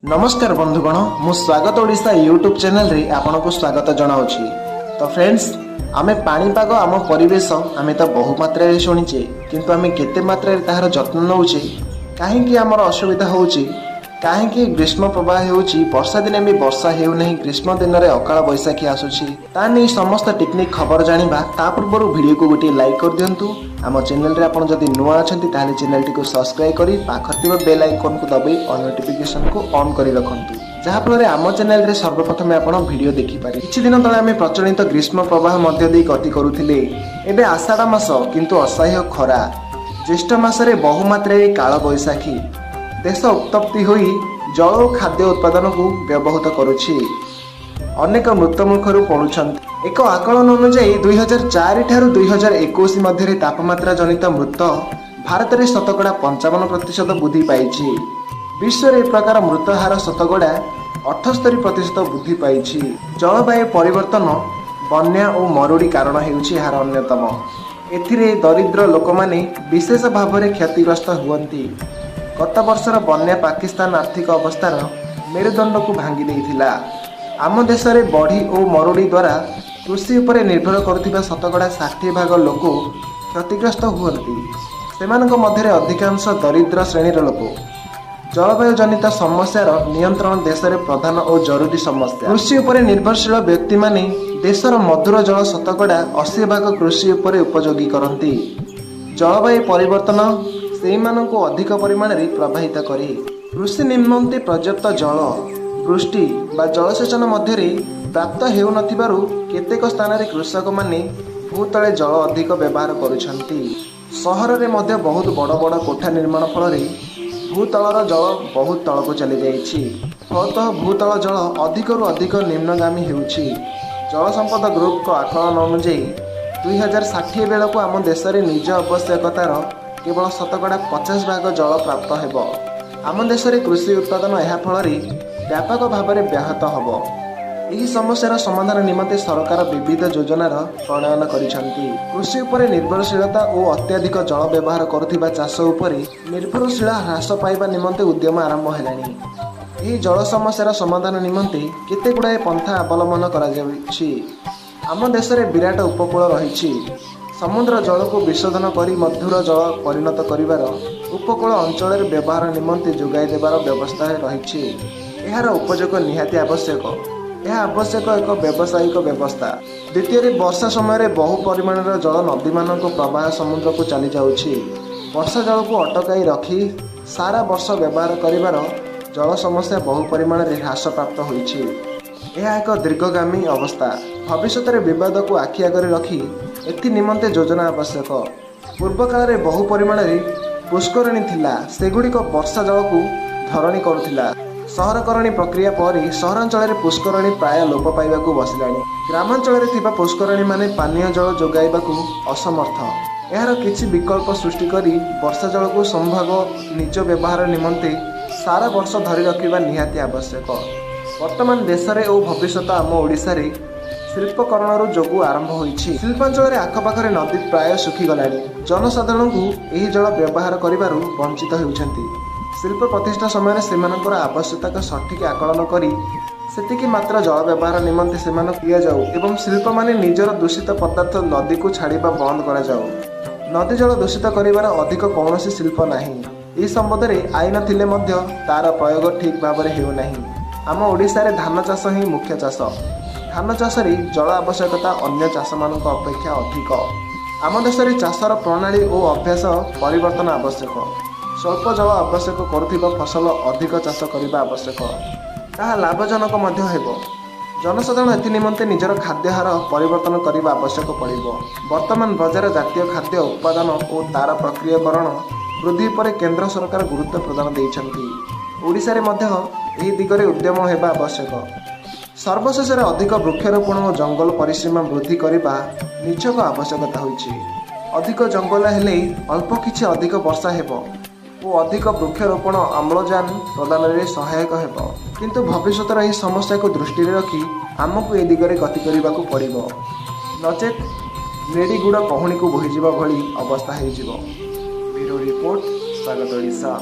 ନମସ୍କାର ବନ୍ଧୁଗଣ, ମୁଁ ସ୍ୱାଗତ ଓଡ଼ିଶା ୟୁଟ୍ୟୁବ୍ ଚ୍ୟାନେଲରେ ଆପଣଙ୍କୁ ସ୍ୱାଗତ ଜଣାଉଛି। ତ ଫ୍ରେଣ୍ଡସ୍, ଆମେ ପାଣିପାଗ, ଆମ ପରିବେଶ ଆମେ ତ ବହୁ ମାତ୍ରାରେ ଶୁଣିଛେ, କିନ୍ତୁ ଆମେ କେତେ ମାତ୍ରାରେ ତାହାର ଯତ୍ନ ନେଉଛେ? କାହିଁକି ଆମର ଅସୁବିଧା ହେଉଛି? କାହିଁକି ଗ୍ରୀଷ୍ମ ପ୍ରବାହ ହେଉଛି, ବର୍ଷା ଦିନେ ବି ବର୍ଷା ହେଉନାହିଁ, ଗ୍ରୀଷ୍ମ ଦିନରେ ଅକାଳ ବୈଶାଖୀ ଆସୁଛି, ତା ନେଇ ସମସ୍ତ ଟେକ୍ନିକ୍ ଖବର ଜାଣିବା। ତା ପୂର୍ବରୁ ଭିଡ଼ିଓକୁ ଗୋଟିଏ ଲାଇକ୍ କରିଦିଅନ୍ତୁ। ଆମ ଚ୍ୟାନେଲରେ ଆପଣ ଯଦି ନୂଆ ଅଛନ୍ତି, ତାହେଲେ ଚ୍ୟାନେଲଟିକୁ ସବସ୍କ୍ରାଇବ୍ କରି ପାଖରେ ଥିବା ବେଲ୍ ଆଇକନ୍କୁ ଦବାଇ ଅଲ୍ ନୋଟିଫିକେସନକୁ ଅନ୍ କରି ରଖନ୍ତୁ, ଯାହାଫଳରେ ଆମ ଚ୍ୟାନେଲରେ ସର୍ବପ୍ରଥମେ ଆପଣ ଭିଡ଼ିଓ ଦେଖିପାରିବେ। କିଛି ଦିନ ତଳେ ଆମେ ପ୍ରଚଳିତ ଗ୍ରୀଷ୍ମ ପ୍ରବାହ ମଧ୍ୟ ଦେଇ ଗତି କରୁଥିଲେ। ଏବେ ଆଷାଢ଼ ମାସ, କିନ୍ତୁ ଅସହ୍ୟ ଖରା। ଜ୍ୟେଷ୍ଠ ମାସରେ ବହୁ ମାତ୍ରାରେ କାଳ ବୈଶାଖୀ। ଦେଶ ଉତ୍ତପ୍ତି ହୋଇ ଜଳ ଓ ଖାଦ୍ୟ ଉତ୍ପାଦନକୁ ବ୍ୟବହୃତ କରୁଛି। ଅନେକ ମୃତ୍ୟୁମୁଖରୁ ପଡ଼ୁଛନ୍ତି। ଏକ ଆକଳନ ଅନୁଯାୟୀ, 2004 ଠାରୁ 2021 ମଧ୍ୟରେ ତାପମାତ୍ରା ଜନିତ ମୃତ ଭାରତରେ 55% ବୃଦ୍ଧି ପାଇଛି। ବିଶ୍ୱରେ ଏ ପ୍ରକାର ମୃତ ହାର 78% ବୃଦ୍ଧି ପାଇଛି। ଜଳବାୟୁ ପରିବର୍ତ୍ତନ, ବନ୍ୟା ଓ ମରୁଡ଼ି କାରଣ ହେଉଛି ଏହାର ଅନ୍ୟତମ। ଏଥିରେ ଦରିଦ୍ର ଲୋକମାନେ ବିଶେଷ ଭାବରେ କ୍ଷତିଗ୍ରସ୍ତ ହୁଅନ୍ତି। ଗତ ବର୍ଷର ବନ୍ୟା ପାକିସ୍ତାନ ଆର୍ଥିକ ଅବସ୍ଥାର ମେରୁଦଣ୍ଡକୁ ଭାଙ୍ଗି ଦେଇଥିଲା। ଆମ ଦେଶରେ ବଢ଼ି ଓ ମରୁଡ଼ି ଦ୍ୱାରା କୃଷି ଉପରେ ନିର୍ଭର କରୁଥିବା 60% ଭାଗ ଲୋକ କ୍ଷତିଗ୍ରସ୍ତ ହୁଅନ୍ତି। ସେମାନଙ୍କ ମଧ୍ୟରେ ଅଧିକାଂଶ ଦରିଦ୍ର ଶ୍ରେଣୀର ଲୋକ। ଜଳବାୟୁ ଜନିତ ସମସ୍ୟାର ନିୟନ୍ତ୍ରଣ ଦେଶରେ ପ୍ରଧାନ ଓ ଜରୁରୀ ସମସ୍ୟା। କୃଷି ଉପରେ ନିର୍ଭରଶୀଳ ବ୍ୟକ୍ତିମାନେ ଦେଶର ମଧୁର ଜଳ 80% ଭାଗ କୃଷି ଉପରେ ଉପଯୋଗୀ କରନ୍ତି। ଜଳବାୟୁ ପରିବର୍ତ୍ତନ ସେଇମାନଙ୍କୁ ଅଧିକ ପରିମାଣରେ ପ୍ରଭାବିତ କରେ। କୃଷି ନିମନ୍ତେ ପର୍ଯ୍ୟାପ୍ତ ଜଳ ବୃଷ୍ଟି ବା ଜଳସେଚନ ମଧ୍ୟରେ ପ୍ରାପ୍ତ ହେଉନଥିବାରୁ କେତେକ ସ୍ଥାନରେ କୃଷକମାନେ ଭୂତଳେ ଜଳ ଅଧିକ ବ୍ୟବହାର କରୁଛନ୍ତି। ସହରରେ ମଧ୍ୟ ବହୁତ ବଡ଼ ବଡ଼ କୋଠା ନିର୍ମାଣ ଫଳରେ ଭୂତଳର ଜଳ ବହୁତ ତଳକୁ ଚାଲିଯାଇଛି। ଫଳତଃ ଭୂତଳ ଜଳ ଅଧିକରୁ ଅଧିକ ନିମ୍ନଗାମୀ ହେଉଛି। ଜଳ ସମ୍ପଦ ଗ୍ରୁପଙ୍କ ଆକଳନ ଅନୁଯାୟୀ, 2060 ବେଳକୁ ଆମ ଦେଶରେ ନିଜ ଆବଶ୍ୟକତାର କେବଳ 50% ଭାଗ ଜଳ ପ୍ରାପ୍ତ ହେବ। ଆମ ଦେଶରେ କୃଷି ଉତ୍ପାଦନ ଏହା ଫଳରେ ବ୍ୟାପକ ଭାବରେ ବ୍ୟାହତ ହେବ। ଏହି ସମସ୍ୟାର ସମାଧାନ ନିମନ୍ତେ ସରକାର ବିବିଧ ଯୋଜନାର ପ୍ରଣୟନ କରିଛନ୍ତି। କୃଷି ଉପରେ ନିର୍ଭରଶୀଳତା ଓ ଅତ୍ୟଧିକ ଜଳ ବ୍ୟବହାର କରୁଥିବା ଚାଷ ଉପରେ ନିର୍ଭରଶୀଳ ହ୍ରାସ ପାଇବା ନିମନ୍ତେ ଉଦ୍ୟମ ଆରମ୍ଭ ହେଲାଣି। ଏହି ଜଳ ସମସ୍ୟାର ସମାଧାନ ନିମନ୍ତେ କେତେ ଗୁଡ଼ାଏ ପନ୍ଥା ଅବଲମ୍ବନ କରାଯାଉଛି। ଆମ ଦେଶରେ ବିରାଟ ଉପକୂଳ ରହିଛି। ସମୁଦ୍ର ଜଳକୁ ବିଶୋଧନ କରି ମଧୁର ଜଳ ପରିଣତ କରିବାର ଉପକୂଳ ଅଞ୍ଚଳରେ ବ୍ୟବହାର ନିମନ୍ତେ ଯୋଗାଇ ଦେବାର ବ୍ୟବସ୍ଥା ରହିଛି। ଏହାର ଉପଯୋଗ ନିହାତି ଆବଶ୍ୟକ। ଏହା ଆବଶ୍ୟକ ଏକ ବ୍ୟବସାୟିକ ବ୍ୟବସ୍ଥା। ଦ୍ୱିତୀୟରେ, ବର୍ଷା ସମୟରେ ବହୁ ପରିମାଣର ଜଳ ନଦୀମାନଙ୍କ ପ୍ରବାହ ସମୁଦ୍ରକୁ ଚାଲିଯାଉଛି। ବର୍ଷା ଜଳକୁ ଅଟକାଇ ରଖି ସାରା ବର୍ଷ ବ୍ୟବହାର କରିବାର ଜଳ ସମସ୍ୟା ବହୁ ପରିମାଣରେ ହ୍ରାସ ପ୍ରାପ୍ତ ହୋଇଛି। ଏହା ଏକ ଦୀର୍ଘଗାମୀ ଅବସ୍ଥା। ଭବିଷ୍ୟତରେ ବିବାଦକୁ ଆଖି ଆଗରେ ରଖି ଏଥି ନିମନ୍ତେ ଯୋଜନା ଆବଶ୍ୟକ। ପୂର୍ବ କାଳରେ ବହୁ ପରିମାଣରେ ପୁଷ୍କରିଣୀ ଥିଲା। ସେଗୁଡ଼ିକ ବର୍ଷା ଜଳକୁ ଧାରଣ କରୁଥିଲା। ସହରକରଣୀ ପ୍ରକ୍ରିୟା ପରେ ସହରାଞ୍ଚଳରେ ପୁଷ୍କରିଣୀ ପ୍ରାୟ ଲୋପ ପାଇବାକୁ ବସିଲାଣି। ଗ୍ରାମାଞ୍ଚଳରେ ଥିବା ପୁଷ୍କରିଣୀମାନେ ପାନୀୟ ଜଳ ଯୋଗାଇବାକୁ ଅସମର୍ଥ। ଏହାର କିଛି ବିକଳ୍ପ ସୃଷ୍ଟି କରି ବର୍ଷା ଜଳକୁ ସମ୍ଭାଗ ନିଜ ବ୍ୟବହାର ନିମନ୍ତେ ସାରା ବର୍ଷ ଧରି ରଖିବା ନିହାତି ଆବଶ୍ୟକ। ବର୍ତ୍ତମାନ ଦେଶରେ ଓ ଭବିଷ୍ୟତ ଆମ ଓଡ଼ିଶାରେ ଶିଳ୍ପକରଣର ଯୋଗୁଁ ଆରମ୍ଭ ହୋଇଛି। ଶିଳ୍ପାଞ୍ଚଳରେ ଆଖପାଖରେ ନଦୀ ପ୍ରାୟ ଶୁଖିଗଲାଣି। ଜନସାଧାରଣଙ୍କୁ ଏହି ଜଳ ବ୍ୟବହାର କରିବାରୁ ବଞ୍ଚିତ ହେଉଛନ୍ତି। ଶିଳ୍ପ ପ୍ରତିଷ୍ଠା ସମୟରେ ସେମାନଙ୍କର ଆବଶ୍ୟକତା ସଠିକ୍ ଆକଳନ କରି ସେତିକି ମାତ୍ର ଜଳ ବ୍ୟବହାର ନିମନ୍ତେ ସେମାନଙ୍କୁ ଦିଆଯାଉ ଏବଂ ଶିଳ୍ପମାନେ ନିଜର ଦୂଷିତ ପଦାର୍ଥ ନଦୀକୁ ଛାଡ଼ିବା ବନ୍ଦ କରାଯାଉ। ନଦୀ ଜଳ ଦୂଷିତ କରିବାର ଅଧିକ କୌଣସି ଶିଳ୍ପ ନାହିଁ। ଏହି ସମ୍ବନ୍ଧରେ ଆଇନ ଥିଲେ ମଧ୍ୟ ତାର ପ୍ରୟୋଗ ଠିକ୍ ଭାବରେ ହେଉନାହିଁ। ଆମ ଓଡ଼ିଶାରେ ଧାନ ଚାଷ ହିଁ ମୁଖ୍ୟ ଚାଷ। ଧାନ ଚାଷରେ ଜଳ ଆବଶ୍ୟକତା ଅନ୍ୟ ଚାଷମାନଙ୍କ ଅପେକ୍ଷା ଅଧିକ। ଆମ ଦେଶରେ ଚାଷର ପ୍ରଣାଳୀ ଓ ଅଭ୍ୟାସ ପରିବର୍ତ୍ତନ ଆବଶ୍ୟକ। ସ୍ୱଳ୍ପ ଜଳ ଆବଶ୍ୟକ କରୁଥିବା ଫସଲ ଅଧିକ ଚାଷ କରିବା ଆବଶ୍ୟକ। ତାହା ଲାଭଜନକ ମଧ୍ୟ ହେବ। ଜନସାଧାରଣ ଏଥି ନିମନ୍ତେ ନିଜର ଖାଦ୍ୟାହାର ପରିବର୍ତ୍ତନ କରିବା ଆବଶ୍ୟକ ପଡ଼ିବ। ବର୍ତ୍ତମାନ ବଜାର ଜାତୀୟ ଖାଦ୍ୟ ଉତ୍ପାଦନ ଓ ତା'ର ପ୍ରକ୍ରିୟାକରଣ ବୃଦ୍ଧି ଉପରେ କେନ୍ଦ୍ର ସରକାର ଗୁରୁତ୍ୱ ପ୍ରଦାନ ଦେଇଛନ୍ତି। ଓଡ଼ିଶାରେ ମଧ୍ୟ ଏହି ଦିଗରେ ଉଦ୍ୟମ ହେବା ଆବଶ୍ୟକ। ସର୍ବଶେଷରେ, ଅଧିକ ବୃକ୍ଷରୋପଣ ଓ ଜଙ୍ଗଲ ପରିସୀମା ବୃଦ୍ଧି କରିବା ନିଛକ ଆବଶ୍ୟକତା ହୋଇଛି। ଅଧିକ ଜଙ୍ଗଲ ହେଲେ ଅଳ୍ପ କିଛି ଅଧିକ ବର୍ଷା ହେବ ଓ ଅଧିକ ବୃକ୍ଷରୋପଣ ଅମ୍ଳଜାନ ପ୍ରଦାନରେ ସହାୟକ ହେବ। କିନ୍ତୁ ଭବିଷ୍ୟତର ଏହି ସମସ୍ୟାକୁ ଦୃଷ୍ଟିରେ ରଖି ଆମକୁ ଏ ଦିଗରେ ଗତି କରିବାକୁ ପଡ଼ିବ। ନଚେତ୍ ନେଡ଼ି ଗୁଡ଼ କହୁଣୀକୁ ବୋହିଯିବା ଭଳି ଅବସ୍ଥା ହେଇଯିବ। ବ୍ୟୁରୋ ରିପୋର୍ଟ, ସ୍ୱାଗତ ଓଡ଼ିଶା।